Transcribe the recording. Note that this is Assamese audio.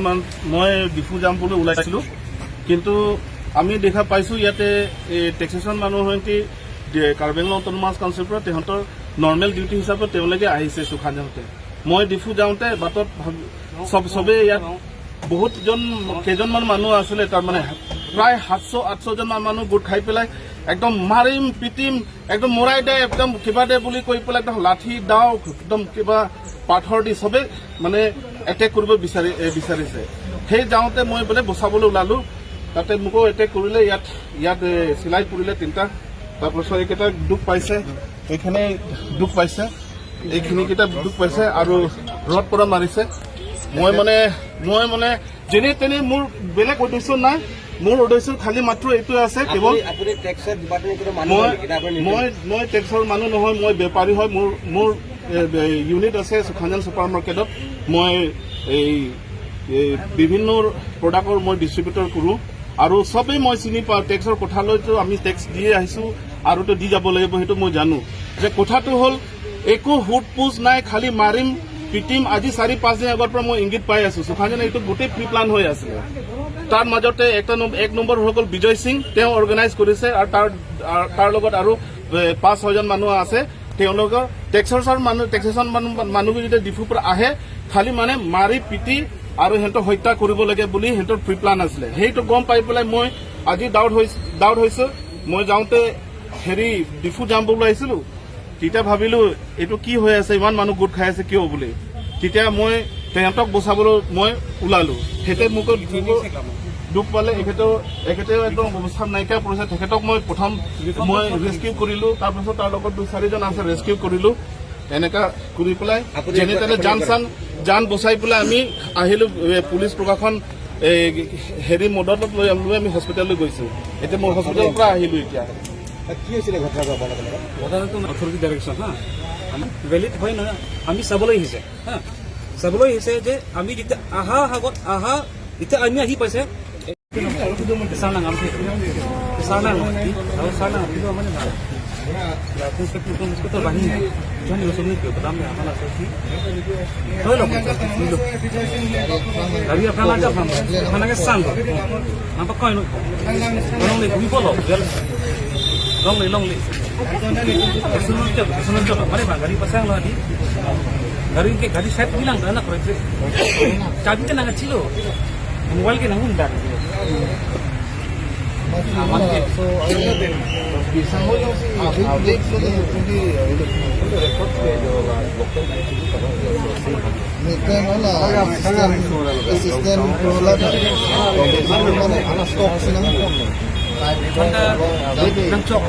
মান মই ডিফু যাম বুলি ওলাইছিলোঁ, কিন্তু আমি দেখা পাইছোঁ ইয়াতে এই টেক্সেশ্যন মানুহ সৈতে কাৰ্বি আংলং অট'নমাছ কাউন্সিলৰ পৰা তেহঁতৰ নৰ্মেল ডিউটি হিচাপে তেওঁলোকে আহিছে সুখানহঁতে। মই ডিফু যাওঁতে বাটত চবেই ইয়াত বহুতজন কেইজনমান মানুহ আছিলে, তাৰমানে প্ৰায় 700-800জনমান মানুহ গোট খাই পেলাই একদম মাৰিম, পিটিম, একদম মৰাই দে, একদম কিবা দে বুলি কৈ পেলাই একদম লাঠি, দাও, একদম কিবা পাথৰ দি চবে মানে এটেক কৰিব বিচাৰিছে। সেই যাওঁতে মই বোলে বচাবলৈ ওলালো, তাতে মোকো এটেক কৰিলে। ইয়াত চিলাই পৰিলে তিনিটা। তাৰপাছত এইকেইটা দুখ পাইছে, এইখিনি দুখ পাইছে, এইখিনি কেইটা দুখ পাইছে আৰু ৰড পৰা মাৰিছে। মই মানে যেনে তেনে, মোৰ বেলেগ উদ্দেশ্য নাই। মোৰ উদ্দেশ্য খালি মাত্ৰ এইটোৱে আছে কেৱল আপুনি টেক্সৰ ডিপাৰ্টমেণ্ট কোনো মানুহ মই হয় নেকি নে আপুনি মই টেক্সৰ মানুহ নহয়, মই বেপাৰী হয়। মোৰ ইউনিট আছে সুখানজান ছুপাৰ মাৰ্কেটত। মই এই বিভিন্ন প্ৰডাক্টৰ মই ডিষ্ট্ৰিবিউটৰ কৰোঁ আৰু চবেই মই চিনি পাওঁ। টেক্সৰ কথালৈতো আমি টেক্স দিয়ে আহিছোঁ আৰুতো দি যাব লাগিব, সেইটো মই জানো। যে কথাটো হ'ল একো সোধ পোছ নাই, খালি মাৰিম, পিটিম। আজি 4-5 দিন আগৰ পৰা মই ইংগিত পাই আছো সুখানজানে এইটো গোটেই প্ৰি প্লান হৈ আছিলে। তাৰ মাজতে এক নম্বৰ হৈ গ'ল বিজয় সিং, তেওঁ অৰ্গেনাইজ কৰিছে আৰু তাৰ লগত আৰু 5-6জন মানুহ আছে। তেওঁলোকৰ টেক্সৰ মানুহ, টেক্সেশ্যন মানুহ, মানুহ যেতিয়া ডিফুৰ পৰা আহে, খালি মানে মাৰি পিটি আৰু সিহঁতক হত্যা কৰিব লাগে বুলি সিহঁতৰ প্ৰি প্লান আছিলে। সেইটো গম পাই পেলাই মই আজি ডাউট হৈছো। মই যাওঁতে হেৰি ডিফু যাম বুলি আহিছিলো, তেতিয়া ভাবিলো এইটো কি হৈ আছে, ইমান মানুহ গোট খাই আছে কিয় বুলি। তেতিয়া মই তেহঁতক বচাবলৈ মই ওলালো, সেইতে মোক দুখ পালে। এখেতেও একদম অৱস্থা নাইকিয়া পৰিছে। তেখেতক মই প্ৰথম মই ৰেস্কিউ কৰিলো। তাৰপিছত তাৰ লগত দুই চাৰিজন আছে, ৰেস্কিউ কৰিলো। এনেকা কৰি পেলাই যেনে তেনে জান বচাই পেলাই আমি আহিলো। পুলিচ প্ৰশাসন এই হেৰি মদতত লৈ লৈ আমি হস্পিটেললৈ গৈছো। এতিয়া মই হস্পিটেলৰ পৰা আহিলো এতিয়া। কি হৈছিলে ঘটনাটো আপোনালোকৰ লগত? ঘটনাটো অথৰিটি ডাইৰেকশ্যন হা, আমি ভেলিড হয় নহয়, আমি চাবলৈ আহিছে হা, চাবলৈ আহিছে যে আমি যেতিয়া আহা আগত আহা, যেতিয়া আমি আহি পাইছে। Sana nga sana nga sana মানে বাহিনী গাড়ী আপনার আপনাকে চাং nampak kau ini long le gui bolo long le long le sunun coba mari bang gari pasang lo di gari ke gari set bilang dah nak korek চাবি কে নাঙ্গা ছিল, মোবাইল কে নাঙ্গুন ব্যাগ আমাকে। Assistant মানে nang chok